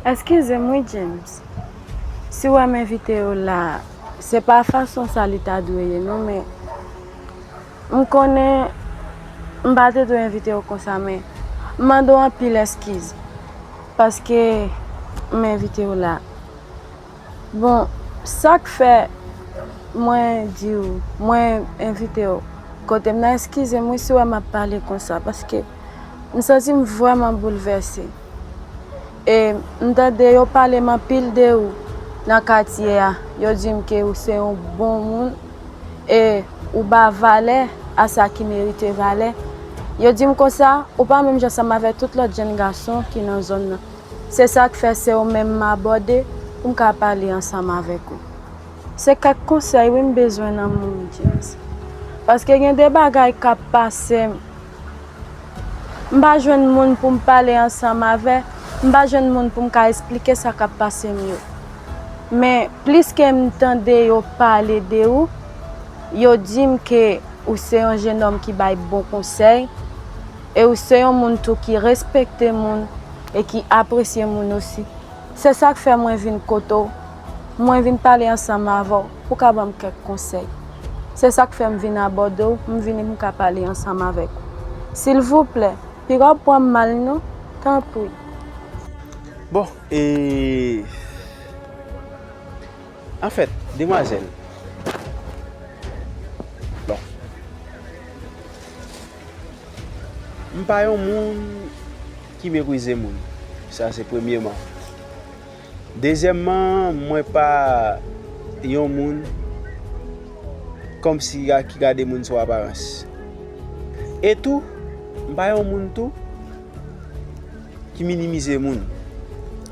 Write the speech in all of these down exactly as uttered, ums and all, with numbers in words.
Eskize m wi, James. Si w wè m envite w la, se pa fason sa li ta dwe ye non, men m konnen m pa te dwe envite w konsa, men m mande w anpil eskiz paske m envite w la. Bon, sa k fè mwen di w, mwen envite w kote m nan, eskize m wi si w wè m ap pale konsa, paske m santi m vrèman boulvèse. E m tande yo pale m anpil de ou nan katye a. Yo di m ke ou se yon bon moun e ou ba valè a sa ki merite valè. Yo di m konsa, ou pa menm jan ansanm avèk tout lòt jèn gason ki nan zòn nan. Se sa k fè se ou menm m abòde pou m ka pale ansanm avèk ou. Se kèk konsèy wi m bezwen nan men w, James. Paske gen de bagay k ap pase m. M pa jwenn moun pou m pale ansanm avè, m pa jwenn moun pou m ka esplike sa k ap pase m yo. Men plis ke m tande yo pale de ou, yo di m ke ou se yon jennonm ki bay bon konsèy, e ou se yon moun tou ki respekte moun e ki apresye moun osi. Se sa k fè mwen vin kote w, mwen vin pale ansanm avè w pou w ka ban m kèk konsèy. Se sa k fè m vin abòde w, m vini pou m ka pale ansanm avèk ou. Silvouplè, piga w pran m mal non, tanpri. Bon, e, anfèt, demwazèl, bon, m pa yon moun ki meprize moun. Sa se premyeman. Dezyèmman, mwen pa yon moun kòmsi ki gade moun sou aparans. E tou, m pa yon moun tou ki minimize moun.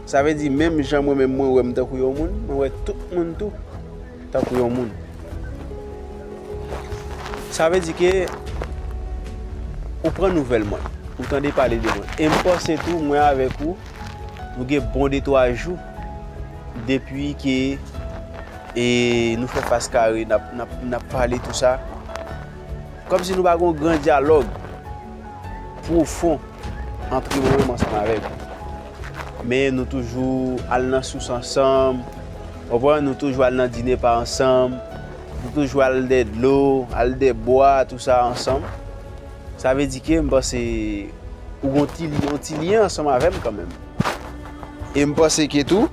Sa vle di, menm jan mwen menm mwen wè m tankou yon moun, mwen wè tout moun tou tankou yon moun. Sa vle di ke ou pran nouvèl mwen, ou tande pale de mwen. E m panse tou, mwen avèk ou, nou gen bon de twa jou depi ke e nou fè fas kare, n ap, n ap, n ap pale tou sa. Kòmsi nou pa gen yon gran dyalòg pwofon antre mwen menm ansanm avèk ou. Men nou toujou al nan sous ansanm, w konprann? Nou toujou al nan dine pa ansanm, nou toujou al dè dlo, al dè bwa, tou sa ansanm. Sa vle di ke m panse ou gen yon ti, yon ti lyen ansanm avè m kanmenm. E m panse ke tou,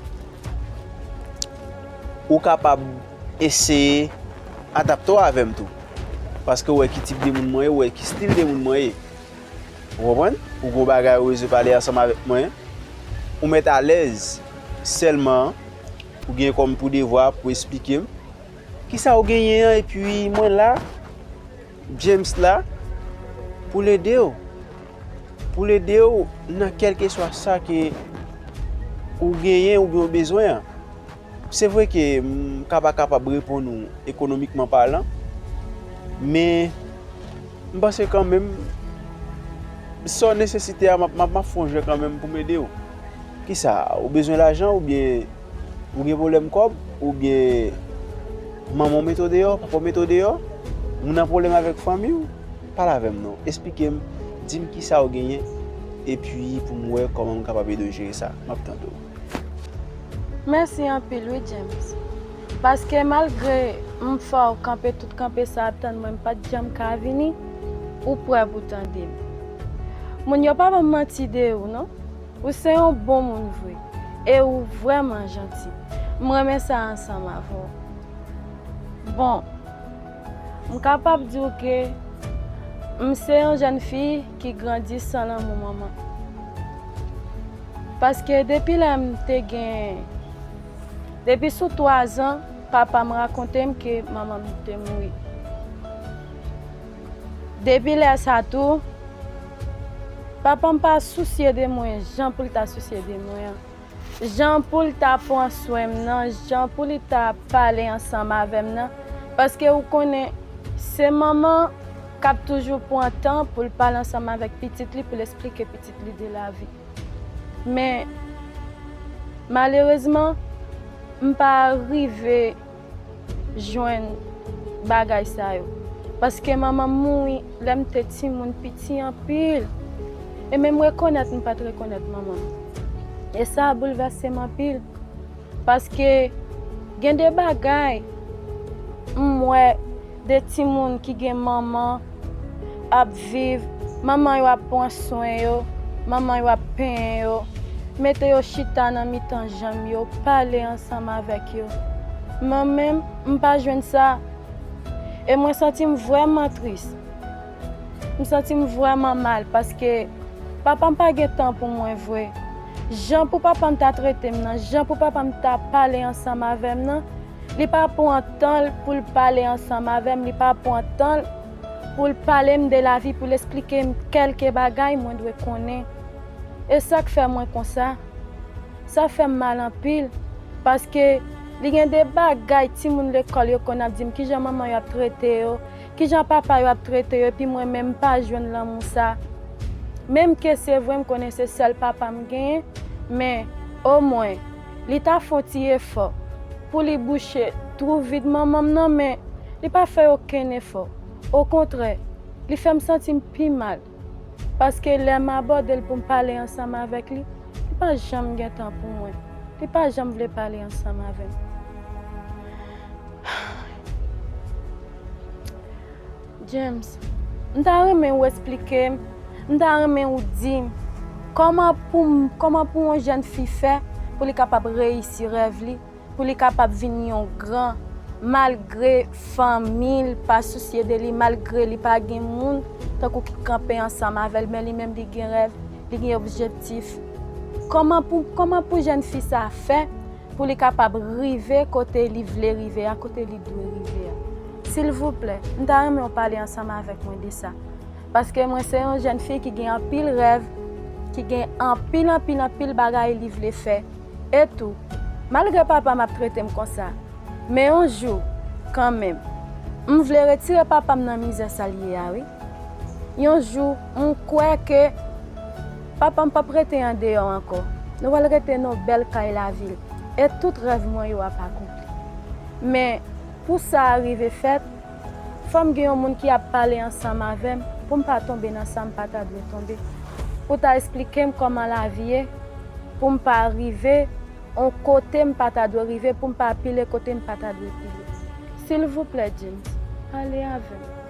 ou kapab eseye adapte w avè m tou. Paske ou wè ki tip de moun mwen ye, ou wè ki stil de moun mwen ye. Ou konprann? Ou gon bagay ou bezwen pale ansanm avèk mwen, ou mèt alèz. Sèlman, ou gen kòm pou devwa pou esplike m kisa ou genyen an, epi mwen la, James la, pou l ede w. Pou l ede w nan kèlkeswa sa ke ou genyen oubyen ou bezwen an. Se vre ke m ka pa kapab reponn ou ekonomikman palan, men m panse kanmenm sa w nesesite a, m ap, m ap, m ap fè yon jwèt kanmenm pou m ede w. Kisa, ou bezwen lajan oubyen ou gen pwoblèm kòb, oubyen manman w mete w deyò, papa w mete w deyò, ou nan pwoblèm avèk fanmi w, pale avè m non. Esplike m, di m kisa w genyen, epi pou m wè kòman m kapab ede w jere sa. M ap tande w. Mèsi anpil wi, James. Paske malgre m fè w kanpe tout kanpe sa ap tann mwen, m pa t janm ka vini, ou prè pou tande m. Moun yo pa ban m manti de ou non. Ou se yon bon moun vre. E ou vrèman janti. M renmen sa ansanm avè w. Bon, m kapab di w ke m se yon jèn fi ki grandi san lanmou manman. Paske depi lè m te gen, depi sou twazan, papa m rakonte m ke manman m te mouri. Depi lè sa tou, papa m pa sousye de mwen jan pou l ta sousye de mwen an. Jan pou l ta pran swen m nan, jan pou li ta pale ansanm avè m nan. Paske ou konnen, se manman k ap toujou pran tan pou l pale ansanm avèk pitit li, pou l esplike pitit li de lavi. Men, malerezman, m pa rive jwenn bagay sa yo. Paske manman m mouri lè m te timoun piti anpil. E menm rekonèt m pa t rekonèt manman m. E sa boulvèse m anpil. Paske gen de bagay m wè de timoun ki gen manman ap viv, manman yo ap pran swen yo, manman yo ap penyen yo, mete yo chita nan mitan janm yo, pale ansanm avèk yo. Mwen menm, m pa jwenn sa. E mwen santi m vrèman tris. M santi m vrèman mal paske papa m pa gen tan pou mwen vre. Jan pou papa m ta trete m nan, jan pou papa m ta pale ansanm avè m nan, li pa pran tan l pou l pale ansanm avè m, li pa pran tan l pou l pale m de lavi, pou l esplike m kèlke bagay mwen dwe konnen. E sa k fè mwen konsa. Sa fè m mal anpil, paske li gen de bagay timoun lekòl yo konn ap di m, kijan manman yo ap trete yo, kijan papa yo ap trete yo, epi mwen menm m pa jwenn lanmou sa. Menm ke se vre m konnen se sèl papa m genyen, men omwen li ta fè yon ti efò pou li bouche twou vid manman m nan, men li pa fè okenn efò. Okontrè, li fè m santi m pi mal. Paske lè m abòde l pou m pale ansanm avèk li, li pa janm gen tan pou mwen. Li pa janm vle pale ansanm avè m. James, m ta renmen ou esplike m, m ta renmen ou di m kòman pou m, kòman pou yon jèn fi fè pou li kapab reyisi rèv li, pou li kapab vin yon gran, malgre fanmi l pa sousye de li, malgre li pa gen moun tankou ki kanpe ansanm avè l, men li menm li gen rèv, li gen objektif. Kòman pou, kòman pou jèn fi sa fè pou li kapab rive kote li vle rive a, kote li dwe rive a? Silvouplè, m ta renmen w pale ansanm avèk mwen de sa. Paske mwen se yon jèn fi ki gen anpil rèv, ki gen anpil, anpil, anpil bagay li vle fè. E tou, malgre papa m ap trete m konsa, men yon jou, kanmenm, m vle retire papa m nan mizè sa l ye a, wi. Yon jou, m kwè ke papa m p ap rete andeyò ankò. Nou pral rete nan yon bèl kay lavil. E tout rèv mwen yo ap akonpli. Men, pou sa a rive fèt, fò m gen yon moun ki ap pale ansanm avè m pou m pa tonbe nan sa m pa ta dwe tonbe. Pou ta esplike m kòman lavi ye, pou m pa rive yon kote m pa ta dwe rive, pou m pa pile kote m pa ta dwe pile. Silvouplè, James, pale avè m.